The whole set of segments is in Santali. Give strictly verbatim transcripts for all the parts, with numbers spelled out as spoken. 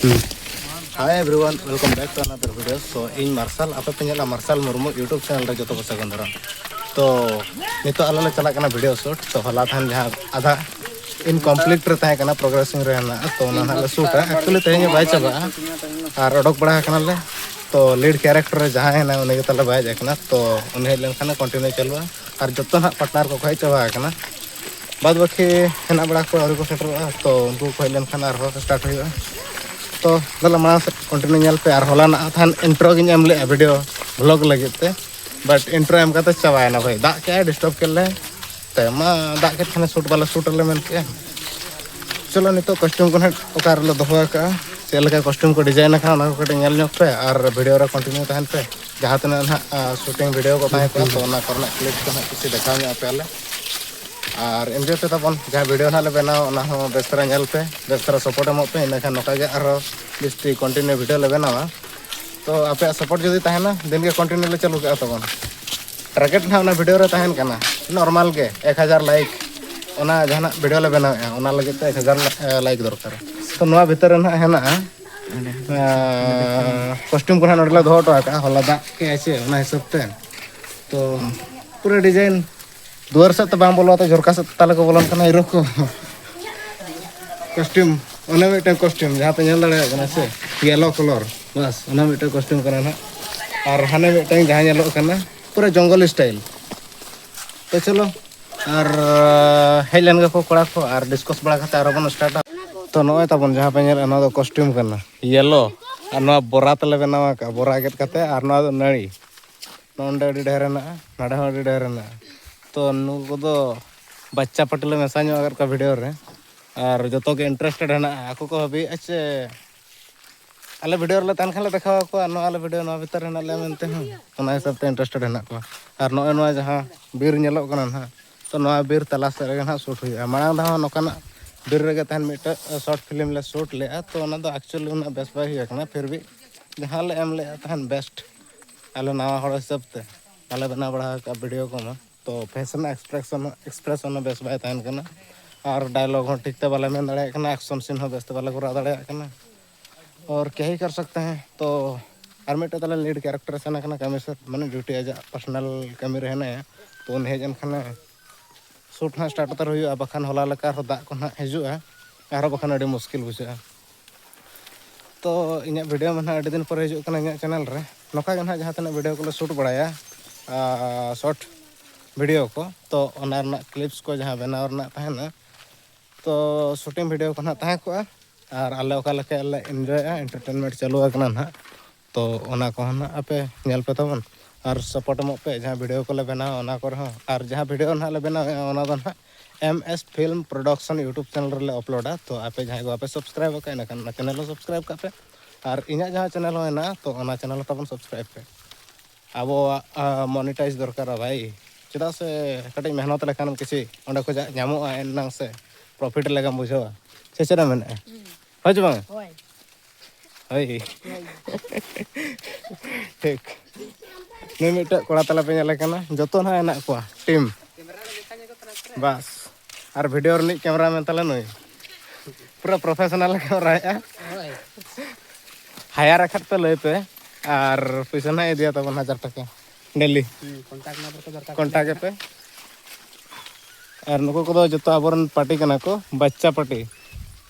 Hi everyone, welcome back to another video. So ᱤᱧ ᱢᱟᱨᱥᱟᱞ, ᱟᱯᱮ ᱯᱮ ᱧᱮᱞᱟ ᱢᱟᱨᱥᱟᱞ ᱢᱩᱨᱢᱩ YouTube channel ᱨᱮ ᱡᱚᱛᱚ ᱠᱚ ᱥᱟᱹᱜᱩᱱ ᱫᱟᱨᱟᱢ᱾ ᱛᱚ ᱱᱤᱛᱚᱜ ᱟᱞᱮ ᱞᱮ ᱪᱟᱞᱟᱜ ᱠᱟᱱᱟ video shoot. ᱛᱚ ᱦᱚᱞᱟ ᱛᱟᱦᱮᱱ ᱡᱟᱦᱟᱸ ᱟᱫᱷᱟ incomplete ᱨᱮ ᱛᱟᱦᱮᱸ ᱠᱟᱱᱟ, progressing ᱨᱮ ᱦᱮᱱᱟᱜᱼᱟ, ᱛᱚ ᱚᱱᱟ ᱱᱟᱦᱟᱜ ᱞᱮ ᱥᱩᱴᱟ᱾ Actually ᱛᱮᱦᱮᱧ ᱦᱚᱸ ᱵᱟᱭ ᱪᱟᱵᱟᱜᱼᱟ ᱟᱨ ᱚᱰᱚᱠ ᱵᱟᱲᱟ ᱟᱠᱟᱱᱟᱞᱮ᱾ ᱛᱚ lead character ᱨᱮ ᱡᱟᱦᱟᱸᱭ ᱦᱮᱱᱟᱭ ᱩᱱᱤ ᱜᱮ ᱛᱟᱞᱮ ᱵᱟᱭ ᱦᱮᱡ ᱟᱠᱟᱱᱟ, ᱛᱚ ᱩᱱᱤ ᱦᱮᱡ ᱞᱮᱱᱠᱷᱟᱱ continue ᱪᱟᱹᱞᱩᱜᱼᱟ᱾ ᱟᱨ ᱡᱚᱛᱚ ᱱᱟᱦᱟᱜ partner ᱠᱚᱠᱚ ᱦᱮᱡ ᱪᱟᱵᱟ ᱟᱠᱟᱱᱟ, ᱵᱟᱫ ᱵᱟᱹᱠᱤ ᱦᱮᱱᱟᱜ ᱵᱟᱲᱟ ᱠᱚᱣᱟ ᱟᱹᱣᱨᱤ ᱠᱚ ᱥᱮᱴᱮᱨᱚᱜᱼᱟ, ᱛᱚ ᱩᱱᱠᱩ ᱠᱚ ᱦᱮᱡ ᱞᱮᱱᱠᱷᱟᱱ ᱟᱨᱦᱚᱸ start ᱦᱩᱭᱩᱜᱼᱟ᱾ ᱛᱚ ᱫᱮᱞᱟ ᱢᱟᱲᱟᱝ ᱥᱮᱫ continue ᱧᱮᱞ ᱯᱮ᱾ ᱟᱨ ᱦᱚᱞᱟᱱᱟᱜ ᱛᱟᱦᱮᱱ intro ᱜᱤᱧ ᱮᱢ ᱞᱮᱫᱼᱟ video vlog ᱞᱟᱹᱜᱤᱫ ᱛᱮ, but intro ᱮᱢ ᱠᱟᱛᱮ ᱪᱟᱵᱟᱭᱮᱱᱟ ᱵᱷᱟᱹᱭ, ᱫᱟᱜ ᱠᱮᱜᱼᱟᱭ, disturb ᱠᱮᱫ ᱞᱮ᱾ ᱛᱟᱭᱚᱢ ᱢᱟ ᱫᱟᱜ ᱠᱮᱫ ᱠᱷᱟᱱᱮ shoot ᱵᱟᱞᱮ shoot ᱟᱞᱮ ᱢᱮᱱ ᱠᱮᱜᱼᱟ᱾ ᱪᱚᱞᱚ ᱱᱤᱛᱚᱜ costume ᱠᱚ ᱱᱟᱦᱟᱜ ᱚᱠᱟ ᱨᱮᱞᱮ ᱫᱚᱦᱚ ᱟᱠᱟᱜᱼᱟ, ᱪᱮᱫ ᱞᱮᱠᱟ costume ᱠᱚ design ᱟᱠᱟᱱᱟ, ᱚᱱᱟ ᱠᱚ ᱠᱟᱹᱴᱤᱡ ᱧᱮᱞ ᱧᱚᱜ ᱯᱮ ᱟᱨ video ᱨᱮ continue ᱛᱟᱦᱮᱱ ᱯᱮ᱾ ᱡᱟᱦᱟᱸ ᱛᱤᱱᱟᱹᱜ ᱱᱟᱦᱟᱜ shooting video ᱠᱚ ᱛᱟᱦᱮᱸ ᱠᱚᱜᱼᱟ, ᱛᱚ ᱚᱱᱟ ᱠᱚᱨᱮᱱᱟᱜ clip ᱠᱚ ᱱᱟᱦᱟᱜ ᱠᱤᱪᱷᱩ ᱫᱮᱠᱷᱟᱣ ᱧᱚᱜ ᱟᱯᱮᱭᱟᱞᱮ᱾ ᱟᱨ enjoy ᱯᱮ ᱛᱟᱵᱚᱱ, ᱡᱟᱦᱟᱸ video ᱱᱟᱦᱟᱜ ᱞᱮ ᱵᱮᱱᱟᱣᱟ ᱚᱱᱟ ᱦᱚᱸ ᱵᱮᱥ ᱫᱷᱟᱨᱟ ᱧᱮᱞ ᱯᱮ, ᱵᱮᱥ ᱫᱷᱟᱨᱟ support ᱮᱢᱚᱜ ᱯᱮ, ᱤᱱᱟᱹᱠᱷᱟᱱ ᱱᱚᱝᱠᱟ ᱜᱮ ᱟᱨᱦᱚᱸ ᱡᱟᱹᱥᱛᱤ continue video ᱞᱮ ᱵᱮᱱᱟᱣᱟ᱾ ᱛᱚ ᱟᱯᱮᱭᱟᱜ support ᱡᱩᱫᱤ ᱛᱟᱦᱮᱱᱟ, ᱫᱤᱱ ᱜᱮ continue ᱞᱮ ᱪᱟᱹᱞᱩ ᱠᱟᱜᱼᱟ ᱛᱟᱵᱚᱱ᱾ Target ᱱᱟᱦᱟᱜ ᱚᱱᱟ video ᱨᱮ ᱛᱟᱦᱮᱱ ᱠᱟᱱᱟ normal ᱜᱮ ᱮᱠ ᱦᱟᱡᱟᱨ like, ᱚᱱᱟ ᱡᱟᱦᱟᱱᱟᱜ video ᱞᱮ ᱵᱮᱱᱟᱣᱮᱫᱼᱟ ᱚᱱᱟ ᱞᱟᱹᱜᱤᱫ ᱛᱮ ᱮᱠ ᱦᱟᱡᱟᱨ like ᱫᱚᱨᱠᱟᱨ᱾ ᱛᱚ ᱱᱚᱣᱟ ᱵᱷᱤᱛᱟᱹᱨ ᱨᱮ ᱱᱟᱦᱟᱜ ᱦᱮᱱᱟᱜᱼᱟ᱾ ᱟᱸ, costume ᱠᱚ ᱱᱟᱦᱟᱜ ᱱᱚᱰᱮ ᱞᱮ ᱫᱚᱦᱚ ᱦᱚᱴᱚ ᱟᱠᱟᱫᱼᱟ, ᱦᱚᱞᱟ ᱫᱟᱜ ᱠᱮᱜᱼᱟᱭ ᱥᱮ ᱚᱱᱟ ᱦᱤᱥᱟᱹᱵ ᱛᱮ᱾ ᱛᱚ ᱯᱩᱨᱟᱹ design ᱫᱩᱣᱟᱹᱨ ᱥᱮᱫ ᱛᱮ ᱵᱟᱝ ᱵᱚᱞᱚ ᱠᱟᱛᱮ ᱡᱷᱚᱨᱠᱟ ᱥᱮᱫ ᱛᱮ ᱛᱟᱞᱮ ᱠᱚ ᱵᱚᱞᱚᱱ ᱠᱟᱱᱟ ᱦᱤᱨᱳ ᱠᱚ᱾ Costume, ᱚᱱᱮ ᱢᱤᱫᱴᱟᱝ costume ᱡᱟᱦᱟᱸ ᱯᱮ ᱧᱮᱞ ᱫᱟᱲᱮᱭᱟᱜ ᱠᱟᱱᱟ ᱥᱮ, yellow colour, ᱵᱟᱥ ᱚᱱᱟ ᱢᱤᱫᱴᱟᱝ costume ᱠᱟᱱᱟ ᱱᱟᱦᱟᱜ᱾ ᱟᱨ ᱦᱟᱱᱮ ᱢᱤᱫᱴᱟᱝ ᱡᱟᱦᱟᱸ ᱧᱮᱞᱚᱜ ᱠᱟᱱᱟ ᱯᱩᱨᱟᱹ ᱡᱚᱝᱜᱚᱞ style᱾ ᱛᱚ ᱪᱚᱞᱚ ᱟᱨ ᱦᱮᱡ ᱞᱮᱱ ᱜᱮᱠᱚ ᱠᱚᱲᱟ ᱠᱚ ᱟᱨ discuss ᱵᱟᱲᱟ ᱠᱟᱛᱮ ᱟᱨᱚ ᱵᱚᱱ startᱟ᱾ ᱛᱚ ᱱᱚᱜᱼᱚᱭ ᱛᱟᱵᱚᱱ ᱡᱟᱦᱟᱸ ᱯᱮ ᱧᱮᱞᱮᱫᱼᱟ ᱱᱚᱣᱟ ᱫᱚ costume ᱠᱟᱱᱟ, yellow, ᱟᱨ ᱱᱚᱣᱟ ᱵᱚᱨᱟ ᱛᱮᱞᱮ ᱵᱮᱱᱟᱣ ᱟᱠᱟᱫᱼᱟ, ᱵᱚᱨᱟ ᱜᱮᱫ ᱠᱟᱛᱮ, ᱟᱨ ᱱᱚᱣᱟ ᱫᱚ ᱱᱟᱹᱲᱤ᱾ ᱱᱚᱰᱮ ᱟᱹᱰᱤ ᱰᱷᱮᱨ ᱦᱮᱱᱟᱜᱼᱟ, ᱱᱚᱰᱮ ᱦᱚᱸ ᱟᱹᱰᱤ ᱰᱷᱮᱨ ᱦᱮᱱᱟᱜᱼᱟ᱾ ᱛᱚ ᱱᱩᱠᱩ ᱠᱚᱫᱚ ᱵᱟᱪᱪᱟ ᱯᱟᱹᱴᱤ ᱞᱮ ᱢᱮᱥᱟ ᱧᱚᱜ ᱟᱠᱟᱫ ᱠᱚᱣᱟ video ᱨᱮ, ᱟᱨ ᱡᱚᱛᱚ ᱜᱮ interested ᱦᱮᱱᱟᱜᱼᱟ᱾ ᱟᱠᱚ ᱠᱚ ᱵᱷᱟᱹᱵᱤᱭᱮᱫᱼᱟ ᱪᱮ ᱟᱞᱮ video ᱨᱮᱞᱮ ᱛᱟᱦᱮᱱ ᱠᱷᱟᱱ ᱞᱮ ᱫᱮᱠᱷᱟᱣ ᱟᱠᱚᱣᱟ, ᱱᱚᱣᱟ ᱟᱞᱮ video ᱱᱚᱣᱟ ᱵᱷᱤᱛᱟᱹᱨ ᱨᱮ ᱦᱮᱱᱟᱜ ᱞᱮᱭᱟ ᱢᱮᱱᱛᱮ ᱦᱚᱸ, ᱚᱱᱟ ᱦᱤᱥᱟᱹᱵ ᱛᱮ interested ᱦᱮᱱᱟᱜ ᱠᱚᱣᱟ᱾ ᱟᱨ ᱱᱚᱜᱼᱚᱭ ᱱᱚᱣᱟ ᱡᱟᱦᱟᱸ ᱵᱤᱨ ᱧᱮᱞᱚᱜ ᱠᱟᱱᱟ ᱱᱟᱦᱟᱜ, ᱛᱚ ᱱᱚᱣᱟ ᱵᱤᱨ ᱛᱟᱞᱟ ᱥᱮᱫ ᱨᱮᱜᱮ ᱱᱟᱦᱟᱜ shoot ᱦᱩᱭᱩᱜᱼᱟ᱾ ᱢᱟᱲᱟᱝ ᱫᱷᱟᱣ ᱦᱚᱸ ᱱᱚᱝᱠᱟᱱᱟᱜ ᱵᱤᱨ ᱨᱮᱜᱮ ᱛᱟᱦᱮᱱ ᱢᱤᱫᱴᱮᱡ short film ᱞᱮ shoot ᱞᱮᱜᱼᱟ, ᱛᱚ ᱚᱱᱟ ᱫᱚ actually ᱩᱱᱟᱹᱜ ᱵᱮᱥ ᱵᱟᱭ ᱦᱩᱭ ᱟᱠᱟᱱᱟ, ᱯᱷᱤᱨ ᱵᱷᱤ ᱡᱟᱦᱟᱸ ᱞᱮ ᱮᱢ ᱞᱮᱜᱼᱟ ᱛᱟᱦᱮᱱ best ᱟᱞᱮ ᱱᱟᱣᱟ ᱦᱚᱲ ᱦᱤᱥᱟᱹᱵ ᱛᱮ ᱵᱟᱞᱮ ᱵᱮᱱᱟᱣ ᱵᱟᱲᱟ ᱟᱠᱟᱫᱼᱟ video ᱠᱚᱢᱟ᱾ ᱛᱚ facial expression, expression ᱦᱚᱸ ᱵᱮᱥ ᱵᱟᱭ ᱛᱟᱦᱮᱱ ᱠᱟᱱᱟ, ᱟᱨ dialogue ᱦᱚᱸ ᱴᱷᱤᱠ ᱛᱮ ᱵᱟᱞᱮ ᱢᱮᱱ ᱫᱟᱲᱮᱭᱟᱜ ᱠᱟᱱᱟ, action scene ᱦᱚᱸ ᱵᱮᱥ ᱛᱮ ᱵᱟᱞᱮ ᱠᱚᱨᱟᱣ ᱫᱟᱲᱮᱭᱟᱜ ᱠᱟᱱᱟ᱾ और क्या ही कर सकते हैं। तो ᱟᱨ ᱢᱤᱫᱴᱮᱡ ᱛᱟᱞᱮ ᱞᱤᱰ ᱠᱮᱨᱮᱠᱴᱟᱨ ᱥᱮᱱ ᱟᱠᱟᱱᱟ ᱠᱟᱹᱢᱤ ᱥᱮᱫ, ᱢᱟᱱᱮ ᱰᱤᱭᱩᱴᱤ ᱟᱡᱟᱜ ᱯᱟᱨᱥᱚᱱᱟᱞ ᱠᱟᱹᱢᱤ ᱨᱮ ᱦᱮᱱᱟᱭᱟ᱾ ᱛᱚ ᱩᱱᱤ ᱦᱮᱡ ᱮᱱ ᱠᱷᱟᱱᱮ ᱥᱩᱴ ᱦᱟᱸᱜ ᱥᱴᱟᱨᱴ ᱩᱛᱟᱹᱨ ᱦᱩᱭᱩᱜᱼᱟ, ᱵᱟᱠᱷᱟᱱ ᱦᱚᱞᱟ ᱞᱮᱠᱟ ᱟᱨᱦᱚᱸ ᱫᱟᱜ ᱠᱚ ᱱᱟᱦᱟᱜ ᱦᱤᱡᱩᱜᱼᱟ, ᱟᱨᱦᱚᱸ ᱵᱟᱠᱷᱟᱱ ᱟᱹᱰᱤ ᱢᱩᱥᱠᱤᱞ ᱵᱩᱡᱷᱟᱹᱜᱼᱟ᱾ ᱛᱚ ᱤᱧᱟᱹᱜ ᱵᱷᱤᱰᱤᱭᱳ ᱢᱟ ᱱᱟᱦᱟᱜ ᱟᱹᱰᱤ ᱫᱤᱱ ᱯᱚᱨᱮ ᱦᱤᱡᱩᱜ ᱠᱟᱱᱟ ᱤᱧᱟᱹᱜ ᱪᱮᱱᱮᱞ ᱨᱮ᱾ ᱱᱚᱝᱠᱟ ᱜᱮ ᱱᱟᱦᱟᱜ ᱡᱟᱦᱟᱸ ᱛᱤᱱᱟᱹᱜ ᱵᱷᱤᱰᱤᱭᱳ ᱠᱚᱞᱮ ᱥᱩᱴ ᱵᱟᱲᱟᱭᱟ, ᱥᱚᱨᱴ ᱵᱷᱤᱰᱤᱭᱳ ᱠᱚ, ᱛᱚ ᱚᱱᱟ ᱨᱮᱱᱟᱜ ᱠᱞᱤᱯᱥ ᱠᱚ ᱡᱟᱦᱟᱸ ᱵᱮᱱᱟᱣ ᱨᱮᱱᱟᱜ ᱛᱟᱦᱮᱱᱟ, ᱛᱚ ᱥᱩᱴᱤᱝ ᱵᱷᱤᱰᱤᱭᱳ ᱠᱚ ᱱᱟᱦᱟᱜ ᱛᱟᱦᱮᱸ ᱠᱚᱜᱼᱟ᱾ ᱟᱨ ᱟᱞᱮ ᱚᱠᱟ ᱞᱮᱠᱟ ᱞᱮ ᱮᱱᱡᱚᱭᱮᱜᱼᱟ, ᱮᱱᱴᱟᱨᱴᱮᱱᱢᱮᱱᱴ ᱪᱟᱹᱞᱩ ᱟᱠᱟᱱᱟ ᱱᱟᱦᱟᱜ, ᱛᱚ ᱚᱱᱟ ᱠᱚᱦᱚᱸ ᱱᱟᱦᱟᱜ ᱟᱯᱮ ᱧᱮᱞ ᱯᱮ ᱛᱟᱵᱚᱱ ᱟᱨ ᱥᱟᱯᱳᱨᱴ ᱮᱢᱚᱜ ᱯᱮ᱾ ᱡᱟᱦᱟᱸ ᱵᱷᱤᱰᱤᱭᱳ ᱠᱚᱞᱮ ᱵᱮᱱᱟᱣᱟ ᱚᱱᱟ ᱠᱚᱨᱮ ᱦᱚᱸ, ᱟᱨ ᱡᱟᱦᱟᱸ ᱵᱷᱤᱰᱤᱭᱳ ᱱᱟᱦᱟᱜ ᱞᱮ ᱵᱮᱱᱟᱣᱮᱜᱼᱟ ᱚᱱᱟ ᱫᱚ ᱱᱟᱦᱟᱜ M S film production YouTube channel ᱨᱮᱞᱮ ᱟᱯᱞᱳᱰᱟ᱾ ᱛᱚ ᱟᱯᱮ ᱡᱟᱦᱟᱸᱭ ᱠᱚ ᱵᱟᱯᱮ ᱥᱟᱵᱥᱠᱨᱟᱭᱤᱵ ᱟᱠᱟᱫ, ᱤᱱᱟᱹᱠᱷᱟᱱ ᱚᱱᱟ ᱪᱮᱱᱮᱞ ᱦᱚᱸ ᱥᱟᱵᱥᱠᱨᱟᱭᱤᱵ ᱠᱟᱜ ᱯᱮ, ᱟᱨ ᱤᱧᱟᱹᱜ ᱡᱟᱦᱟᱸ ᱪᱮᱱᱮᱞ ᱦᱚᱸ ᱦᱮᱱᱟᱜᱼᱟ, ᱛᱚ ᱚᱱᱟ ᱪᱮᱱᱮᱞ ᱦᱚᱸ ᱛᱟᱵᱚᱱ ᱥᱟᱵᱥᱠᱨᱟᱭᱤᱵ ᱯᱮ᱾ ᱟᱵᱚᱣᱟᱜ ᱢᱚᱱᱤᱴᱟᱭᱤᱡᱽ ᱫᱚᱨᱠᱟᱨᱟ ᱵᱷᱟᱭ, ᱪᱮᱫᱟᱜ ᱥᱮ ᱠᱟᱹᱴᱤᱡ ᱢᱮᱦᱱᱚᱛ ᱞᱮᱠᱷᱟᱱ ᱠᱤᱪᱷᱩ ᱚᱸᱰᱮ ᱠᱷᱚᱱᱟᱜ ᱧᱟᱢᱚᱜᱼᱟ, ᱮᱱᱟᱝ ᱥᱮ ᱯᱨᱚᱯᱷᱤᱴ ᱞᱮᱠᱟᱢ ᱵᱩᱡᱷᱟᱹᱣᱟ, ᱥᱮ ᱪᱮᱫ ᱮᱢ ᱢᱮᱱᱮᱫᱼᱟ? ᱦᱳᱭ ᱪᱮ ᱵᱟᱝ? ᱦᱳᱭ᱾ ᱦᱳᱭ᱾ ᱦᱳᱭ᱾ ᱴᱷᱤᱠ᱾ ᱱᱩᱭ ᱢᱤᱫᱴᱮᱡ ᱠᱚᱲᱟ ᱛᱟᱞᱮ ᱯᱮ ᱧᱮᱞᱮ ᱠᱟᱱᱟ, ᱡᱚᱛᱚ ᱱᱟᱦᱟᱜ ᱦᱮᱱᱟᱜ ᱠᱚᱣᱟ ᱴᱤᱢ᱾ ᱵᱟᱥ, ᱟᱨ ᱵᱷᱤᱰᱤᱭᱳ ᱨᱤᱱᱤᱡ ᱠᱮᱢᱮᱨᱟ ᱢᱮᱱ ᱛᱟᱞᱮ ᱱᱩᱭ᱾ ᱯᱩᱨᱟᱹ ᱯᱨᱚᱯᱷᱮᱥᱚᱱᱟᱞ ᱠᱮᱢᱮᱨᱟᱭᱮᱫᱼᱟ᱾ ᱦᱳᱭ᱾ ᱦᱟᱭᱟᱨ ᱟᱠᱟᱫ ᱯᱮ ᱞᱟᱹᱭ ᱯᱮ, ᱟᱨ ᱯᱩᱭᱥᱟᱹ ᱱᱟᱦᱟᱜ ᱤᱫᱤᱭᱟ ᱛᱟᱵᱚᱱ ᱦᱟᱡᱟᱨ ᱴᱟᱠᱟ ᱰᱮᱞᱤ᱾ ᱦᱩᱸ, ᱠᱚᱱᱴᱟᱠᱴ ᱱᱟᱢᱵᱟᱨ ᱠᱚ ᱫᱚᱨᱠᱟᱨ ᱠᱟᱱᱟ᱾ ᱠᱚᱱᱴᱟᱠᱴ ᱯᱮ᱾ ᱟᱨ ᱱᱩᱠᱩ ᱠᱚᱫᱚ ᱡᱚᱛᱚ ᱟᱵᱚᱨᱮᱱ ᱯᱟᱨᱴᱤ ᱠᱟᱱᱟ ᱠᱚ, ᱵᱟᱪᱪᱟ ᱯᱟᱨᱴᱤ᱾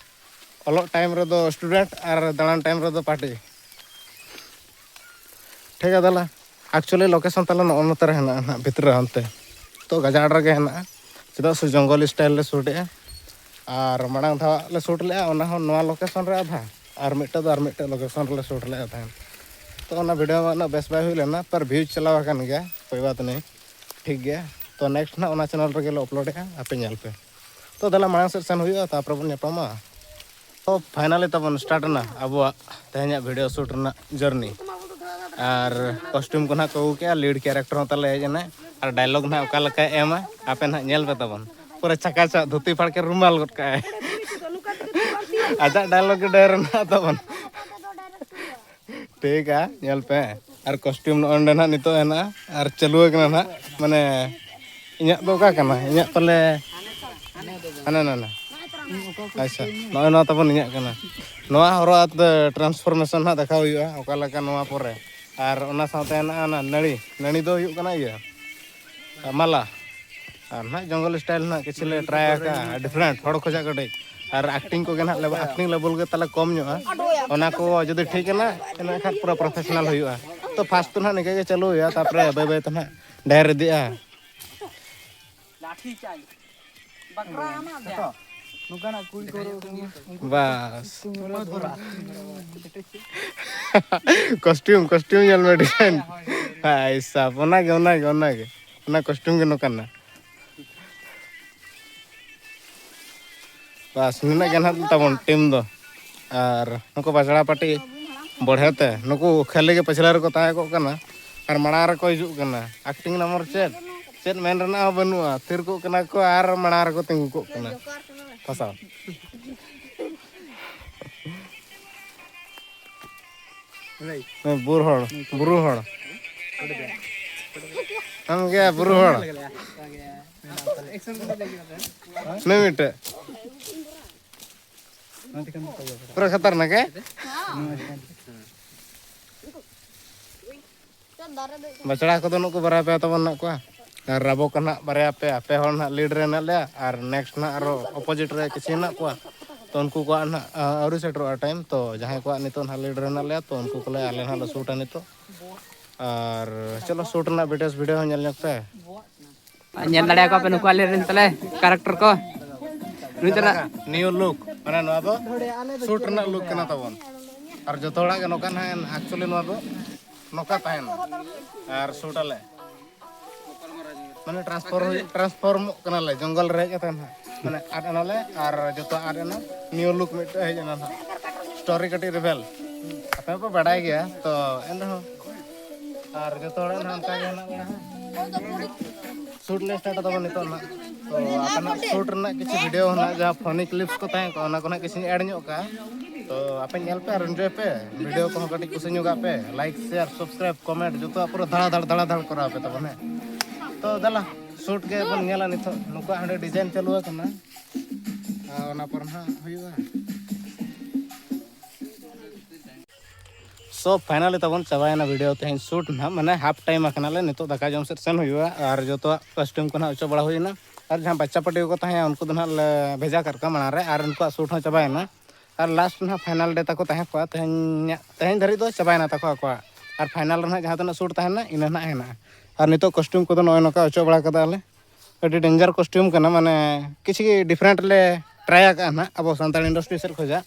ᱚᱞᱚᱜ ᱴᱟᱭᱤᱢ ᱨᱮᱫᱚ ᱥᱴᱩᱰᱮᱱᱴ ᱟᱨ ᱫᱟᱬᱟᱱ ᱴᱟᱭᱤᱢ ᱨᱮᱫᱚ ᱯᱟᱨᱴᱤ᱾ ᱴᱷᱤᱠ ᱜᱮᱭᱟ ᱛᱟᱦᱚᱞᱮ, ᱮᱠᱪᱩᱭᱮᱞᱤ ᱞᱳᱠᱮᱥᱚᱱ ᱛᱟᱞᱮ ᱱᱚᱜᱼᱚ ᱱᱚᱛᱮ ᱨᱮ ᱦᱮᱱᱟᱜᱼᱟ ᱱᱟᱦᱟᱜ, ᱵᱷᱤᱛᱨᱤ ᱨᱮ ᱦᱟᱱᱛᱮ᱾ ᱛᱚ ᱜᱟᱡᱟᱲ ᱨᱮᱜᱮ ᱦᱮᱱᱟᱜᱼᱟ, ᱪᱮᱫᱟᱜ ᱥᱮ ᱡᱚᱝᱜᱚᱞ ᱥᱴᱟᱭᱤᱞ ᱞᱮ ᱥᱩᱴ ᱮᱜᱼᱟ᱾ ᱟᱨ ᱢᱟᱲᱟᱝ ᱫᱷᱟᱣ ᱞᱮ ᱥᱩᱴ ᱞᱮᱜᱼᱟ, ᱚᱱᱟ ᱦᱚᱸ ᱱᱚᱣᱟ ᱞᱳᱠᱮᱥᱚᱱ ᱨᱮ ᱟᱫᱷᱟ, ᱟᱨ ᱢᱤᱫᱴᱮᱡ ᱫᱚ ᱟᱨ ᱢᱤᱫᱴᱮᱡ ᱞᱳᱠᱮᱥᱚᱱ ᱨᱮᱞᱮ ᱥᱩᱴ ᱞᱮᱜᱼᱟ ᱛᱟᱦᱮᱸᱫ᱾ ᱛᱚ ᱚᱱᱟ ᱵᱷᱤᱰᱤᱭᱳ ᱢᱟ ᱩᱱᱟᱹᱜ ᱵᱮᱥ ᱵᱟᱭ ᱦᱩᱭ ᱞᱮᱱᱟ, ᱯᱟᱨ ᱵᱷᱤᱭᱩᱡᱽ ᱪᱟᱞᱟᱣ ᱟᱠᱟᱱ ᱜᱮᱭᱟ, ᱠᱳᱭ ᱵᱟᱛ ᱱᱟᱦᱤᱸ, ᱴᱷᱤᱠ ᱜᱮᱭᱟ᱾ ᱛᱚ ᱱᱮᱠᱥᱴ ᱱᱟᱦᱟᱜ ᱚᱱᱟ ᱪᱮᱱᱮᱞ ᱨᱮᱜᱮ ᱞᱮ ᱟᱯᱞᱳᱰᱮᱜᱼᱟ, ᱟᱯᱮ ᱧᱮᱞ ᱯᱮ᱾ ᱛᱚ ᱫᱮᱞᱟ ᱢᱟᱲᱟᱝ ᱥᱮᱫ ᱥᱮᱱ ᱦᱩᱭᱩᱜᱼᱟ, ᱛᱟᱨᱯᱚᱨᱮ ᱵᱚᱱ ᱧᱟᱯᱟᱢᱟ᱾ ᱛᱚ ᱯᱷᱟᱭᱱᱟᱞᱤ ᱛᱟᱵᱚᱱ ᱥᱴᱟᱨᱴ ᱮᱱᱟ ᱟᱵᱚᱣᱟᱜ ᱛᱮᱦᱮᱧᱟᱜ ᱵᱷᱤᱰᱤᱭᱳ ᱥᱩᱴ ᱨᱮᱱᱟᱜ ᱡᱟᱨᱱᱤ᱾ ᱟᱨ ᱠᱚᱥᱴᱤᱭᱩᱢ ᱠᱚ ᱱᱟᱦᱟᱜ ᱠᱚ ᱟᱹᱜᱩ ᱠᱮᱜᱼᱟ, ᱞᱤᱰ ᱠᱮᱨᱮᱠᱴᱟᱨ ᱦᱚᱸ ᱛᱟᱞᱮ ᱦᱮᱡ ᱮᱱᱟᱭ, ᱟᱨ ᱰᱟᱭᱞᱚᱜᱽ ᱱᱟᱦᱟᱜ ᱚᱠᱟ ᱞᱮᱠᱟᱭ ᱮᱢᱟ ᱟᱯᱮ ᱱᱟᱦᱟᱜ ᱧᱮᱞ ᱯᱮ ᱛᱟᱵᱚᱱ᱾ ᱯᱩᱨᱟᱹ ᱪᱷᱟᱠᱟ ᱪᱷᱟᱠ ᱫᱷᱩᱛᱤ ᱯᱷᱟᱲᱠᱮ ᱨᱩᱢᱟᱞ ᱜᱚᱫ ᱠᱟᱜᱼᱟᱭ᱾ ᱟᱡᱟᱜ ᱰᱟᱭᱞᱚᱜᱽ ᱜᱮ ᱰᱷᱮᱨ ᱢᱮᱱᱟᱜ ᱛᱟᱵᱚᱱ᱾ ᱴᱷᱤᱠᱟ, ᱧᱮᱞ ᱯᱮ᱾ ᱟᱨ ᱠᱚᱥᱴᱤᱭᱩᱢ ᱱᱚᱜᱼᱚ ᱱᱚᱸᱰᱮ ᱱᱟᱦᱟᱜ ᱱᱤᱛᱚᱜ ᱦᱮᱱᱟᱜᱼᱟ ᱟᱨ ᱪᱟᱹᱞᱩ ᱟᱠᱟᱱᱟ ᱱᱟᱦᱟᱜ᱾ ᱢᱟᱱᱮ ᱤᱧᱟᱹᱜ ᱫᱚ ᱚᱠᱟ ᱠᱟᱱᱟ? ᱤᱧᱟᱹᱜ ᱯᱟᱞᱮ ᱦᱟᱱᱟ ᱱᱟᱱᱟ᱾ ᱟᱪᱪᱷᱟ, ᱱᱚᱜᱼᱚᱭ ᱱᱚᱣᱟ ᱛᱟᱵᱚᱱ ᱤᱧᱟᱹᱜ ᱠᱟᱱᱟ᱾ ᱱᱚᱣᱟ ᱦᱚᱨᱚᱜ ᱟᱜ transformation ᱦᱟᱸᱜ ᱫᱮᱠᱷᱟᱣ ᱦᱩᱭᱩᱜᱼᱟ, ᱚᱠᱟ ᱞᱮᱠᱟ ᱱᱚᱣᱟ ᱯᱚᱨᱮ᱾ ᱟᱨ ᱚᱱᱟ ᱥᱟᱶᱛᱮ ᱦᱮᱱᱟᱜᱼᱟ ᱚᱱᱟ ᱱᱟᱹᱲᱤ, ᱱᱟᱹᱲᱤ ᱫᱚ ᱦᱩᱭᱩᱜ ᱠᱟᱱᱟ ᱤᱭᱟᱹ, ᱢᱟᱞᱟ᱾ ᱟᱨ ᱱᱟᱦᱟᱜ ᱡᱚᱝᱜᱚᱞ style ᱱᱟᱦᱟᱜ ᱠᱤᱪᱷᱩ ᱞᱮ try ᱟᱠᱟᱫᱼᱟ, different, ᱦᱚᱲ ᱠᱷᱚᱡᱟᱜ ᱠᱟᱹᱴᱤᱡ᱾ ᱟᱨ acting ᱠᱚᱜᱮ ᱱᱟᱦᱟᱜ ᱞᱮ, acting level ᱜᱮ ᱛᱟᱞᱮ ᱠᱚᱢ ᱧᱚᱜᱼᱟ᱾ ᱚᱱᱟ ᱠᱚ ᱡᱩᱫᱤ ᱴᱷᱤᱠ ᱮᱱᱟ, ᱤᱱᱟᱹ ᱠᱷᱟᱱ ᱯᱩᱨᱟᱹ professional ᱦᱩᱭᱩᱜᱼᱟ᱾ ᱛᱚ first ᱫᱚ ᱱᱟᱦᱟᱜ ᱱᱤᱝᱠᱟᱹ ᱜᱮ ᱪᱟᱹᱞᱩ ᱦᱩᱭᱩᱜᱼᱟ, ᱛᱟᱨᱯᱚᱨᱮ ᱵᱟᱹᱭ ᱵᱟᱹᱭ ᱛᱮ ᱱᱟᱦᱟᱜ ᱰᱷᱮᱨ ᱤᱫᱤᱜᱼᱟ᱾ ᱞᱟᱴᱷᱤ ᱪᱟᱭ᱾ ᱵᱟᱠᱨᱟ ᱟᱢᱟᱜ ᱫᱮ᱾ ᱱᱚᱝᱠᱟᱱᱟᱜ ᱠᱩᱲᱤ ᱠᱚ ᱵᱟᱥ᱾ ᱠᱚᱥᱴᱤᱭᱩᱢ, ᱠᱚᱥᱴᱤᱭᱩᱢ ᱧᱮᱞ ᱢᱮ, design᱾ ᱦᱟᱭ ᱥᱟᱵ, ᱚᱱᱟᱜᱮ, ᱚᱱᱟᱜᱮ, ᱚᱱᱟᱜᱮ᱾ ᱚᱱᱟ costume ᱜᱮ ᱱᱚᱝᱠᱟᱱᱟ᱾ ᱵᱟᱥ, ᱱᱤᱱᱟᱹᱜ ᱜᱮ ᱱᱟᱦᱟᱜ ᱛᱟᱵᱚᱱ team ᱫᱚ᱾ ᱟᱨ ᱱᱩᱠᱩ ᱵᱟᱡᱽᱲᱟ ᱯᱟᱹᱴᱤ ᱵᱚᱲᱦᱮ ᱛᱮ, ᱱᱩᱠᱩ ᱠᱷᱟᱹᱞᱤ ᱜᱮ ᱯᱟᱹᱪᱷᱞᱟᱹ ᱨᱮᱠᱚ ᱛᱟᱦᱮᱸ ᱠᱚᱜ ᱠᱟᱱᱟ᱾ ᱟᱨ ᱢᱟᱲᱟᱝ ᱨᱮᱠᱚ ᱦᱤᱡᱩᱜ ᱠᱟᱱᱟ᱾ Acting ᱱᱟᱢᱵᱟᱨ ᱪᱮᱫ? ᱪᱮᱫ ᱢᱮᱱ ᱨᱮᱱᱟᱜ ᱦᱚᱸ ᱵᱟᱹᱱᱩᱜᱼᱟ᱾ ᱛᱷᱤᱨ ᱠᱚᱜ ᱠᱟᱱᱟ ᱠᱚ ᱟᱨ ᱢᱟᱲᱟᱝ ᱨᱮᱠᱚ ᱛᱤᱸᱜᱩ ᱠᱚᱜ ᱠᱟᱱᱟ᱾ ᱯᱷᱟᱥᱟᱣ᱾ ᱱᱩᱭ ᱵᱩᱨ ᱦᱚᱲ, ᱵᱩᱨᱩ ᱦᱚᱲ᱾ ᱟᱢ ᱜᱮ ᱵᱩᱨᱩ ᱦᱚᱲ᱾ ᱱᱩᱭ ᱢᱤᱫᱴᱮᱡ᱾ ᱯᱩᱨᱟᱹ ᱠᱷᱟᱛᱟᱨᱱᱟᱠ, ᱦᱮᱸ? ᱵᱟᱪᱷᱲᱟ ᱠᱚᱫᱚ ᱱᱩᱠᱩ ᱵᱟᱨᱭᱟ ᱯᱮᱭᱟ ᱛᱟᱵᱚᱱ ᱢᱮᱱᱟᱜ ᱠᱚᱣᱟ᱾ ᱟᱨ ᱟᱵᱚ ᱠᱚ ᱱᱟᱦᱟᱜ ᱵᱟᱨᱭᱟ ᱯᱮᱭᱟ, ᱯᱮ ᱦᱚᱲ ᱱᱟᱦᱟᱜ lead ᱨᱮ ᱦᱮᱱᱟᱜ ᱞᱮᱭᱟ᱾ ᱟᱨ next ᱱᱟᱦᱟᱜ ᱟᱨᱚ opposite ᱨᱮ ᱠᱤᱪᱷᱩ ᱦᱮᱱᱟᱜ ᱠᱚᱣᱟ᱾ ᱛᱚ ᱩᱱᱠᱩ ᱠᱚᱣᱟᱜ ᱱᱟᱦᱟᱜ, ᱟ, ᱟᱹᱣᱨᱤ ᱥᱮᱴᱮᱨᱚᱜᱼᱟ time᱾ ᱛᱚ ᱡᱟᱦᱟᱸᱭ ᱠᱚᱣᱟᱜ ᱱᱤᱛᱚᱜ ᱱᱟᱦᱟᱜ lead ᱨᱮ ᱦᱮᱱᱟᱜ ᱞᱮᱭᱟ, ᱛᱚ ᱩᱱᱠᱩ ᱠᱚᱞᱮ, ᱟᱞᱮ ᱱᱟᱦᱟᱜ ᱞᱮ shootᱟ ᱱᱤᱛᱚᱜ᱾ ᱟᱨ ᱪᱚᱞᱚ, shoot ᱨᱮᱱᱟᱜ details video ᱦᱚᱸ ᱧᱮᱞ ᱧᱚᱜ ᱯᱮ᱾ ᱟᱨ ᱧᱮᱞ ᱫᱟᱲᱮᱭᱟᱠᱚᱣᱟ ᱯᱮ ᱱᱩᱠᱩ ᱟᱞᱮ ᱨᱮᱱ ᱛᱟᱞᱮ character ᱠᱚ᱾ ᱱᱩᱭ ᱛᱟᱞᱮ new look, ᱢᱟᱱᱮ ᱱᱚᱣᱟ ᱫᱚ shoot ᱨᱮᱱᱟᱜ look ᱠᱟᱱᱟ ᱛᱟᱵᱚᱱ᱾ ᱟᱨ ᱡᱚᱛᱚ ᱦᱚᱲᱟᱜ ᱜᱮ ᱱᱚᱝᱠᱟ ᱱᱟᱦᱟᱜ, actually ᱱᱚᱣᱟ ᱫᱚ ᱱᱚᱝᱠᱟ ᱛᱟᱦᱮᱱᱟ᱾ ᱟᱨ shoot ᱟᱞᱮ᱾ ᱢᱟᱱᱮ transfer ᱦᱩᱭᱩᱜ, transformᱚᱜ ᱠᱟᱱᱟᱞᱮ ᱡᱚᱝᱜᱚᱞ ᱨᱮ ᱦᱮᱡ ᱠᱟᱛᱮ ᱱᱟᱦᱟᱜ᱾ ᱢᱟᱱᱮ ᱟᱫ ᱮᱱᱟᱞᱮ ᱟᱨ ᱡᱚᱛᱚ ᱟᱫ ᱮᱱᱟ᱾ New look ᱢᱤᱫᱴᱮᱡ ᱦᱮᱡ ᱮᱱᱟ ᱱᱟᱦᱟᱜ᱾ Story ᱠᱟᱹᱴᱤᱡ reveal᱾ ᱟᱯᱮ ᱦᱚᱸᱯᱮ ᱵᱟᱰᱟᱭ ᱜᱮᱭᱟ, ᱛᱚ ᱮᱱ ᱨᱮᱦᱚᱸ᱾ ᱟᱨ ᱡᱚᱛᱚ ᱦᱚᱲᱟᱜ ᱱᱟᱦᱟᱜ ᱚᱱᱠᱟ ᱜᱮ ᱦᱮᱱᱟᱜ ᱵᱚᱱᱟ᱾ Shoot ᱞᱮ start ᱛᱟᱵᱚᱱ ᱱᱤᱛᱚᱜ ᱱᱟᱦᱟᱜ᱾ ᱛᱚ ᱟᱯᱮ ᱱᱟᱦᱟᱜ shoot ᱨᱮᱱᱟᱜ ᱠᱤᱪᱷᱩ video ᱦᱚᱸ ᱱᱟᱦᱟᱜ, ᱡᱟᱦᱟᱸ funny clips ᱠᱚ ᱛᱟᱦᱮᱸ ᱠᱚᱜᱼᱟ, ᱚᱱᱟ ᱠᱚ ᱱᱟᱦᱟᱜ ᱠᱤᱪᱷᱩᱧ add ᱧᱚᱜ ᱠᱟᱜᱼᱟ᱾ ᱛᱚ ᱟᱯᱮ ᱧᱮᱞ ᱯᱮ ᱟᱨ enjoy ᱯᱮ᱾ Video ᱠᱚᱦᱚᱸ ᱠᱟᱹᱴᱤᱡ ᱠᱩᱥᱤ ᱧᱚᱜᱟᱜ ᱯᱮ᱾ Like, share, subscribe, comment ᱡᱚᱛᱚᱣᱟᱜ ᱯᱩᱨᱟᱹ ᱫᱷᱟᱲᱟ ᱫᱷᱟᱲ, ᱫᱷᱟᱲᱟ ᱫᱷᱟᱲ ᱠᱚᱨᱟᱣ ᱯᱮ ᱛᱟᱵᱚᱱ, ᱦᱮᱸ᱾ ᱛᱚ ᱫᱮᱞᱟ, shoot ᱜᱮ ᱵᱚᱱ ᱧᱮᱞᱟ ᱱᱤᱛᱚᱜ᱾ ᱱᱩᱠᱩᱣᱟᱜ ᱦᱟᱸᱰᱮ design ᱪᱟᱹᱞᱩ ᱟᱠᱟᱱᱟ᱾ ᱚᱱᱟ ᱯᱚᱨ ᱱᱟᱦᱟᱜ ᱦᱩᱭᱩᱜᱼᱟ᱾ So finally ᱛᱟᱵᱚᱱ ᱪᱟᱵᱟᱭᱮᱱᱟ video ᱛᱮᱦᱮᱧ shoot ᱱᱟᱦᱟᱜ, ᱢᱟᱱᱮ half time ᱟᱠᱟᱱᱟᱞᱮ, ᱱᱤᱛᱚᱜ ᱫᱟᱠᱟ ᱡᱚᱢ ᱥᱮᱫ ᱥᱮᱱ ᱦᱩᱭᱩᱜᱼᱟ᱾ ᱟᱨ ᱡᱚᱛᱚᱣᱟᱜ costume ᱠᱚ ᱱᱟᱦᱟᱜ ᱚᱪᱚᱜ ᱵᱟᱲᱟ ᱦᱩᱭᱮᱱᱟ᱾ ᱟᱨ ᱡᱟᱦᱟᱸ ᱵᱟᱪᱪᱟ ᱯᱟᱹᱴᱤ ᱠᱚᱠᱚ ᱛᱟᱦᱮᱸᱭᱟ, ᱩᱱᱠᱩ ᱫᱚ ᱱᱟᱦᱟᱜ ᱞᱮ ᱵᱷᱮᱡᱟ ᱠᱟᱜ ᱠᱚᱣᱟ ᱢᱟᱲᱟᱝ ᱨᱮ, ᱟᱨ ᱩᱱᱠᱩᱣᱟᱜ shoot ᱦᱚᱸ ᱪᱟᱵᱟᱭᱮᱱᱟ᱾ ᱟᱨ last ᱱᱟᱦᱟᱜ final day ᱛᱟᱠᱚ ᱛᱟᱦᱮᱸ ᱠᱚᱜᱼᱟ, ᱛᱮᱦᱮᱧᱟᱜ, ᱛᱮᱦᱮᱧ ᱫᱷᱟᱹᱨᱤᱡ ᱫᱚ ᱪᱟᱵᱟᱭᱮᱱᱟ ᱛᱟᱠᱚ ᱟᱠᱚᱣᱟᱜ᱾ ᱟᱨ final ᱨᱮ ᱱᱟᱦᱟᱜ ᱡᱟᱦᱟᱸ ᱛᱤᱱᱟᱹᱜ shoot ᱛᱟᱦᱮᱱᱟ, ᱤᱱᱟᱹ ᱱᱟᱦᱟᱜ ᱦᱮᱱᱟᱜᱼᱟ᱾ ᱟᱨ ᱱᱤᱛᱚᱜ costume ᱠᱚᱫᱚ ᱱᱚᱜᱼᱚᱭ ᱱᱚᱝᱠᱟ ᱚᱪᱚᱜ ᱵᱟᱲᱟ ᱠᱟᱫᱟ ᱞᱮ᱾ ᱟᱹᱰᱤ danger costume ᱠᱟᱱᱟ, ᱢᱟᱱᱮ ᱠᱤᱪᱷᱩ ᱜᱮ different ᱞᱮ try ᱟᱠᱟᱫᱼᱟ ᱱᱟᱦᱟᱜ ᱟᱵᱚ ᱥᱟᱱᱛᱟᱲ industry ᱥᱮᱫ ᱠᱷᱚᱱᱟᱜ᱾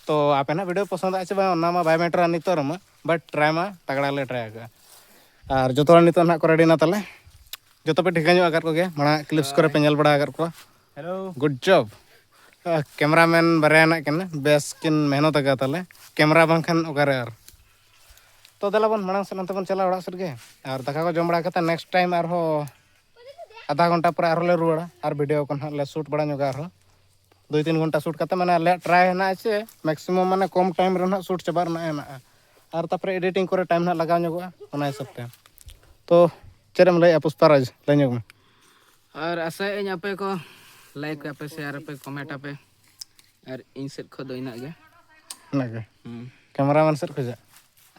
ᱛᱚ ᱟᱯᱮ ᱱᱟᱦᱟᱜ video ᱯᱚᱥᱚᱸᱫᱚᱜᱼᱟ ᱪᱮ ᱵᱟᱝ, ᱚᱱᱟ ᱢᱟ ᱵᱟᱭ matter ᱟ ᱱᱤᱛᱚᱜ ᱨᱮᱢᱟ, but try ᱢᱟ ᱛᱟᱜᱲᱟ ᱞᱮ try ᱟᱠᱟᱫᱼᱟ᱾ ᱟᱨ ᱡᱚᱛᱚ ᱦᱚᱲ ᱱᱤᱛᱚᱜ ᱱᱟᱦᱟᱜ ᱠᱚ ready ᱮᱱᱟ ᱛᱟᱞᱮ, ᱡᱚᱛᱚ ᱯᱮ ᱴᱷᱤᱠᱟᱹ ᱧᱚᱜ ᱟᱠᱟᱫ ᱠᱚᱜᱮᱭᱟ, ᱢᱟᱲᱟᱝ clips ᱠᱚᱨᱮ ᱯᱮ ᱧᱮᱞ ᱵᱟᱲᱟ ᱟᱠᱟᱫ ᱠᱚᱣᱟ᱾ Hello. Good job. Cameraman ᱵᱟᱨᱭᱟ ᱦᱮᱱᱟᱜ ᱠᱤᱱᱟ, ᱵᱮᱥ ᱠᱤᱱ ᱢᱮᱦᱱᱚᱛ ᱟᱠᱟᱫ ᱛᱟᱞᱮ᱾ Camera ᱵᱟᱝᱠᱷᱟᱱ ᱚᱠᱟᱨᱮ ᱟᱨ᱾ ᱛᱚ ᱫᱮᱞᱟ ᱵᱚᱱ ᱢᱟᱲᱟᱝ ᱥᱮᱫ ᱚᱱᱛᱮ ᱵᱚᱱ ᱪᱟᱞᱟᱜᱼᱟ ᱚᱲᱟᱜ ᱥᱮᱫ ᱜᱮ, ᱟᱨ ᱫᱟᱠᱟ ᱠᱚ ᱡᱚᱢ ᱵᱟᱲᱟ ᱠᱟᱛᱮ next time ᱟᱨᱦᱚᱸ ᱟᱫᱷᱟ ᱜᱷᱚᱱᱴᱟ ᱯᱚᱨᱮ ᱟᱨᱦᱚᱸ ᱞᱮ ᱨᱩᱣᱟᱹᱲᱟ, ᱟᱨ video ᱠᱚ ᱱᱟᱦᱟᱜ ᱞᱮ shoot ᱵᱟᱲᱟ ᱧᱚᱜᱟ ᱟᱨᱦᱚᱸ᱾ ᱫᱩᱭ ᱛᱤᱱ ᱜᱷᱚᱱᱴᱟ shoot ᱠᱟᱛᱮ, ᱢᱟᱱᱮ ᱟᱞᱮᱭᱟᱜ try ᱦᱮᱱᱟᱜᱼᱟ ᱪᱮ maximum ᱢᱟᱱᱮ ᱠᱚᱢ time ᱨᱮ ᱱᱟᱦᱟᱜ shoot ᱪᱟᱵᱟᱜ ᱨᱮᱱᱟᱜ ᱦᱮᱱᱟᱜᱼᱟ, ᱟᱨ ᱛᱟᱨᱯᱚᱨᱮ editing ᱠᱚᱨᱮ time ᱱᱟᱦᱟᱜ ᱞᱟᱜᱟᱣ ᱧᱚᱜᱚᱜᱼᱟ ᱚᱱᱟ ᱦᱤᱥᱟᱹᱵ ᱛᱮ᱾ ᱛᱚ ᱪᱮᱫ ᱮᱢ ᱞᱟᱹᱭᱮᱫᱼᱟ ᱯᱩᱥᱯᱟᱨᱟᱡᱽ, ᱞᱟᱹᱭ ᱧᱚᱜ ᱢᱮ᱾ ᱟᱨ ᱟᱥᱟᱭᱮᱫ ᱟᱹᱧ ᱟᱯᱮ ᱠᱚ like ᱟᱯᱮ, share ᱟᱯᱮ, comment ᱟᱯᱮ, ᱟᱨ ᱤᱧ ᱥᱮᱫ ᱠᱷᱚᱱ ᱫᱚ ᱤᱱᱟᱹᱜ ᱜᱮ᱾ ᱚᱱᱟᱜᱮ᱾ ᱦᱩᱸ᱾ Cameraman ᱥᱮᱫ ᱠᱷᱚᱱᱟᱜ?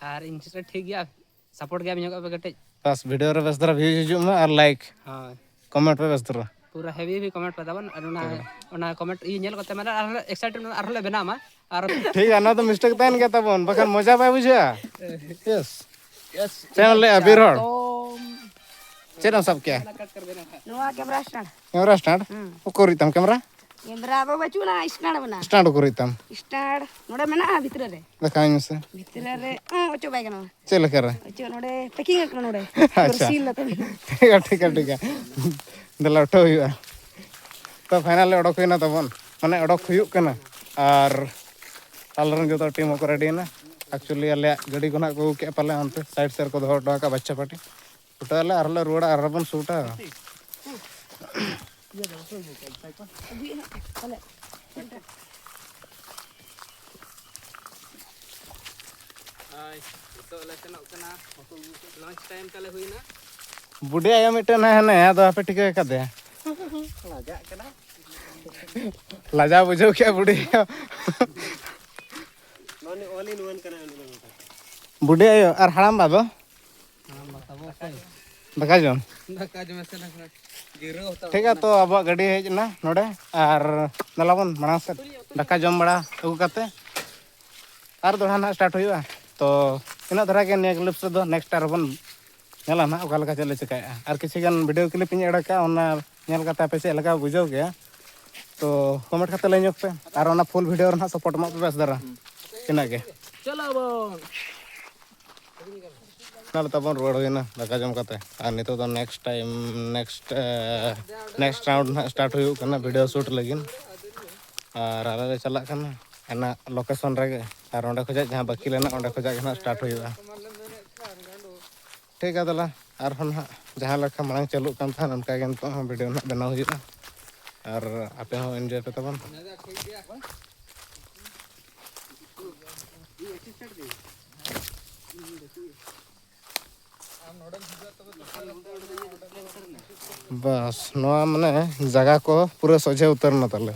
ᱟᱨ ᱤᱧ ᱥᱮᱫ ᱴᱷᱤᱠ ᱜᱮᱭᱟ, support ᱜᱮᱭᱟ ᱧᱚᱜ ᱟᱯᱮ ᱠᱟᱹᱴᱤᱡ᱾ ᱵᱟᱥ, video ᱨᱮ ᱵᱮᱥ ᱫᱷᱟᱨᱟ views ᱦᱤᱡᱩᱜ ᱢᱟ ᱟᱨ like᱾ ᱦᱳᱭ᱾ Comment ᱯᱮ ᱵᱮᱥ ᱫᱷᱟᱨᱟ᱾ ᱯᱩᱨᱟᱹ heavy heavy comment ᱯᱮ ᱛᱟᱵᱚᱱ, ᱟᱨ ᱚᱱᱟ, ᱦᱳᱭ᱾ ᱚᱱᱟ comment ᱤᱭᱟᱹ ᱧᱮᱞ ᱠᱟᱛᱮ ᱢᱟᱱᱮ ᱟᱨᱦᱚᱸ excited ᱟᱨᱦᱚᱸ ᱞᱮ ᱵᱮᱱᱟᱣ ᱢᱟ᱾ ᱟᱨ ᱴᱷᱤᱠ ᱜᱮᱭᱟ, ᱱᱚᱣᱟ ᱫᱚ mistake ᱛᱟᱦᱮᱱ ᱜᱮᱭᱟ ᱛᱟᱵᱚᱱ, ᱵᱟᱠᱷᱟᱱ ᱢᱚᱡᱟ ᱵᱟᱭ ᱵᱩᱡᱷᱟᱹᱜᱼᱟ᱾ Yes. Yes. ᱪᱮᱫ ᱮᱢ ᱞᱟᱹᱭᱮᱫᱼᱟ, ᱵᱤᱨ ᱦᱚᱲ? ᱪᱮᱫ ᱮᱢ ᱥᱟᱵ ᱠᱮᱜᱼᱟ? ᱱᱚᱣᱟ camera stand᱾ Camera stand? ᱦᱩᱸ᱾ ᱩᱠᱩᱨᱤᱡ ᱛᱟᱢ camera? Camera ᱫᱚ ᱵᱟᱹᱪᱩᱜ ᱟᱱᱟ, stand ᱢᱮᱱᱟᱜᱼᱟ᱾ Stand ᱩᱠᱩᱨᱤᱡ ᱛᱟᱢ? Stand ᱱᱚᱰᱮ ᱢᱮᱱᱟᱜᱼᱟ ᱵᱷᱤᱛᱨᱤ ᱨᱮ᱾ ᱫᱮᱠᱷᱟᱣᱟᱹᱧ ᱢᱮᱥᱮ᱾ ᱵᱷᱤᱛᱨᱤ ᱨᱮ, ᱚᱸ, ᱚᱪᱚᱜ ᱵᱟᱭ ᱜᱟᱱᱚᱜᱼᱟ᱾ ᱪᱮᱫ ᱞᱮᱠᱟ ᱨᱮ? ᱚᱪᱚᱜ ᱱᱚᱰᱮ packing ᱟᱠᱟᱱᱟ ᱱᱚᱰᱮ᱾ ᱟᱪᱪᱷᱟ᱾ ᱯᱩᱨᱟᱹ seal ᱟᱠᱟᱱᱟ᱾ ᱴᱷᱤᱠ ᱜᱮᱭᱟ, ᱴᱷᱤᱠ ᱜᱮᱭᱟ, ᱴᱷᱤᱠ ᱜᱮᱭᱟ᱾ ᱫᱮᱞᱟ ᱩᱴᱷᱟᱹᱣ ᱦᱩᱭᱩᱜᱼᱟ᱾ ᱛᱚ finally ᱚᱰᱚᱠ ᱦᱩᱭᱱᱟ ᱛᱟᱵᱚᱱ, ᱢᱟᱱᱮ ᱚᱰᱚᱠ ᱦᱩᱭᱩᱜ ᱠᱟᱱᱟ᱾ ᱟᱨ ᱟᱞᱮᱨᱮᱱ ᱡᱚᱛᱚ team ᱦᱚᱸᱠᱚ ready ᱮᱱᱟ᱾ Actually ᱟᱞᱮᱭᱟᱜ ᱜᱟᱹᱰᱤ ᱠᱚ ᱱᱟᱦᱟᱜ ᱠᱚ ᱟᱹᱜᱩ ᱠᱮᱜᱼᱟ ᱯᱟᱞᱮ ᱚᱱᱛᱮ side ᱥᱮᱫ ᱨᱮᱠᱚ ᱫᱚᱦᱚ ᱦᱚᱴᱚ ᱟᱠᱟᱫᱼᱟ ᱵᱟᱪᱪᱟ ᱯᱟᱹᱴᱤ᱾ ᱩᱴᱷᱟᱹᱣ ᱟᱞᱮ ᱟᱨᱦᱚᱸ ᱞᱮ ᱨᱩᱣᱟᱹᱲᱟ, ᱟᱨᱦᱚᱸ ᱵᱚᱱ ᱥᱩᱴᱟ᱾ ᱦᱳᱭ, ᱱᱤᱛᱚᱜ ᱞᱮ ᱥᱮᱱᱚᱜ ᱠᱟᱱᱟ᱾ Lunch time ᱛᱟᱞᱮ ᱦᱩᱭᱱᱟ᱾ ᱵᱩᱰᱷᱤ ᱟᱭᱳ ᱢᱤᱫᱴᱮᱱ ᱦᱮᱱᱟᱭᱟ, ᱟᱫᱚ ᱵᱟᱯᱮ ᱴᱷᱤᱠᱟᱹ ᱟᱠᱟᱫᱮᱭᱟ᱾ ᱞᱟᱡᱟᱜ ᱠᱟᱱᱟ᱾ ᱞᱟᱡᱟᱣ ᱵᱩᱡᱷᱟᱹᱣ ᱠᱮᱜᱼᱟ ᱵᱩᱰᱷᱤ ᱟᱭᱳ᱾ ᱢᱟᱱᱮ all in one ᱠᱟᱱᱟ ᱩᱱᱤ ᱫᱚ ᱱᱚᱝᱠᱟ᱾ ᱵᱩᱰᱷᱤ ᱟᱭᱳ ᱟᱨ ᱦᱟᱲᱟᱢ ᱵᱟ ᱫᱚ? ᱦᱟᱲᱟᱢ ᱵᱟ ᱛᱟᱵᱚ ᱚᱠᱚᱭ? ᱫᱟᱠᱟ ᱡᱚᱢ᱾ ᱫᱟᱠᱟ ᱡᱚᱢ ᱥᱮ ᱫᱟᱠᱟ ᱡᱤᱨᱟᱹᱣ ᱦᱟᱛᱟᱲ ᱴᱷᱤᱠ ᱜᱮᱭᱟ, ᱠᱟᱱᱟ᱾ ᱛᱚ ᱟᱵᱚᱣᱟᱜ ᱜᱟᱹᱰᱤ ᱦᱮᱡ ᱮᱱᱟ ᱱᱚᱰᱮ, ᱟᱨ ᱫᱮᱞᱟ ᱵᱚᱱ ᱢᱟᱲᱟᱝ ᱥᱮᱫ ᱫᱟᱠᱟ ᱡᱚᱢ ᱵᱟᱲᱟ ᱟᱹᱜᱩ ᱠᱟᱛᱮ ᱟᱨ ᱫᱚᱲᱦᱟ ᱱᱟᱦᱟᱜ start ᱦᱩᱭᱩᱜᱼᱟ᱾ ᱛᱚ ᱤᱱᱟᱹᱜ ᱫᱷᱟᱨᱟ ᱜᱮ ᱱᱤᱭᱟᱹ clips ᱨᱮᱫᱚ, next ᱟᱨᱦᱚᱸ ᱵᱚᱱ ᱧᱮᱞᱟ ᱱᱟᱦᱟᱜ ᱚᱠᱟ ᱞᱮᱠᱟ ᱪᱮᱫ ᱞᱮ ᱪᱮᱠᱟᱭᱮᱫᱼᱟ᱾ ᱟᱨ ᱠᱤᱪᱷᱩ ᱜᱟᱱ video clip ᱤᱧ ᱮᱰ ᱟᱠᱟᱫᱼᱟ, ᱚᱱᱟ ᱧᱮᱞ ᱠᱟᱛᱮ ᱟᱯᱮ ᱪᱮᱫ ᱞᱮᱠᱟ ᱵᱩᱡᱷᱟᱹᱣ ᱜᱮᱭᱟ, ᱛᱚ comment ᱠᱟᱛᱮ ᱞᱟᱹᱭ ᱧᱚᱜ ᱯᱮ᱾ ᱟᱨ ᱚᱱᱟ full video ᱨᱮ ᱱᱟᱦᱟᱜ support ᱮᱢᱚᱜ ᱯᱮ ᱵᱮᱥ ᱫᱷᱟᱨᱟ᱾ ᱤᱱᱟᱹᱜ ᱜᱮ᱾ ᱪᱚᱞᱚ ᱵᱚᱱ᱾ ᱚᱱᱟ ᱞᱮ ᱛᱟᱵᱚᱱ ᱨᱩᱣᱟᱹᱲ ᱦᱩᱭᱱᱟ ᱫᱟᱠᱟ ᱡᱚᱢ ᱠᱟᱛᱮ᱾ ᱟᱨ ᱱᱤᱛᱚᱜ ᱫᱚ next time, next, ᱮ, next round ᱱᱟᱦᱟᱜ start ᱦᱩᱭᱩᱜ ᱠᱟᱱᱟ video shoot ᱞᱟᱹᱜᱤᱫ᱾ ᱟᱨ ᱟᱞᱮ ᱞᱮ ᱪᱟᱞᱟᱜ ᱠᱟᱱᱟ ᱚᱱᱟ location ᱨᱮᱜᱮ᱾ ᱟᱨ ᱚᱸᱰᱮ ᱠᱷᱚᱡᱟᱜ ᱡᱟᱦᱟᱸ ᱵᱟᱹᱠᱤ ᱞᱮᱱᱟ, ᱚᱸᱰᱮ ᱠᱷᱚᱡᱟᱜ ᱜᱮ ᱱᱟᱦᱟᱜ start ᱦᱩᱭᱩᱜᱼᱟ᱾ ᱴᱷᱤᱠ ᱜᱮᱭᱟ ᱫᱮᱞᱟ, ᱟᱨᱦᱚᱸ ᱱᱟᱦᱟᱜ ᱡᱟᱦᱟᱸ ᱞᱮᱠᱟ ᱢᱟᱲᱟᱝ ᱪᱟᱹᱞᱩᱜ ᱠᱟᱱ ᱛᱟᱦᱮᱸᱫ, ᱚᱱᱠᱟ ᱜᱮ ᱱᱤᱛᱚᱜ ᱦᱚᱸ video ᱱᱟᱦᱟᱜ ᱵᱮᱱᱟᱣ ᱦᱩᱭᱩᱜᱼᱟ᱾ ᱟᱨ ᱟᱯᱮ ᱦᱚᱸ enjoy ᱯᱮ ᱛᱟᱵᱚᱱ᱾ ᱵᱟᱥ, ᱱᱚᱣᱟ ᱢᱟᱱᱮ ᱡᱟᱭᱜᱟ ᱠᱚ ᱯᱩᱨᱟᱹ ᱥᱚᱡᱷᱮ ᱩᱛᱟᱹᱨ ᱮᱱᱟ ᱛᱟᱞᱮ᱾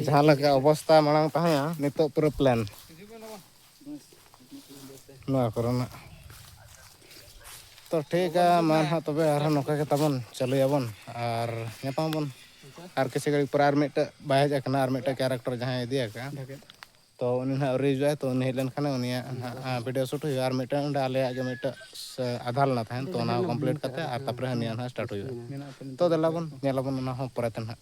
ᱡᱟᱦᱟᱸ ᱞᱮᱠᱟ ᱚᱵᱚᱥᱛᱟ ᱢᱟᱲᱟᱝ ᱛᱟᱦᱮᱸᱭᱟ, ᱱᱤᱛᱚᱜ ᱯᱩᱨᱟᱹ plain᱾ ᱱᱚᱣᱟ ᱠᱚᱨᱮᱱᱟᱜ᱾ ᱛᱚ ᱴᱷᱤᱠ ᱜᱮᱭᱟ, ᱢᱟ ᱱᱟᱦᱟᱜ ᱛᱚᱵᱮ ᱟᱨᱦᱚᱸ ᱱᱚᱝᱠᱟ ᱜᱮ ᱛᱟᱵᱚᱱ ᱪᱟᱹᱞᱩᱭᱟᱵᱚᱱ ᱟᱨ ᱧᱟᱯᱟᱢ ᱟᱵᱚᱱ᱾ ᱟᱨ ᱠᱤᱪᱷᱩ ᱜᱷᱟᱹᱲᱤᱡ ᱯᱚᱨᱮ ᱟᱨ ᱢᱤᱫᱴᱮᱡ ᱵᱟᱭ ᱦᱮᱡ ᱟᱠᱟᱱᱟ, ᱟᱨ ᱢᱤᱫᱴᱮᱡ character ᱡᱟᱦᱟᱸᱭ ᱤᱫᱤ ᱟᱠᱟᱫᱼᱟ᱾ ᱛᱚ ᱩᱱᱤ ᱱᱟᱦᱟᱜ ᱟᱹᱣᱨᱤ ᱦᱤᱡᱩᱜᱼᱟᱭ, ᱛᱚ ᱩᱱᱤ ᱦᱮᱡ ᱞᱮᱱᱠᱷᱟᱱ ᱩᱱᱤᱭᱟᱜ ᱱᱟᱦᱟᱜ video shoot ᱦᱩᱭᱩᱜᱼᱟ᱾ ᱟᱨ ᱢᱤᱫᱴᱮᱱ ᱚᱸᱰᱮ ᱟᱞᱮᱭᱟᱜ ᱜᱮ ᱢᱤᱫᱴᱮᱡ ᱥᱮ ᱟᱫᱷᱟ ᱞᱮᱱᱟ ᱛᱟᱦᱮᱸᱱ, ᱛᱚ ᱚᱱᱟ ᱦᱚᱸ complete ᱠᱟᱛᱮ ᱟᱨ ᱛᱟᱨᱯᱚᱨᱮ ᱦᱟᱹᱱᱤᱭᱟᱜ ᱱᱟᱦᱟᱜ start ᱦᱩᱭᱩᱜᱼᱟ᱾ ᱛᱚ ᱫᱮᱞᱟ ᱵᱚᱱ ᱧᱮᱞ ᱟᱵᱚᱱ ᱚᱱᱟ ᱦᱚᱸ ᱯᱚᱨᱮᱛᱮ ᱱᱟᱦᱟᱜ᱾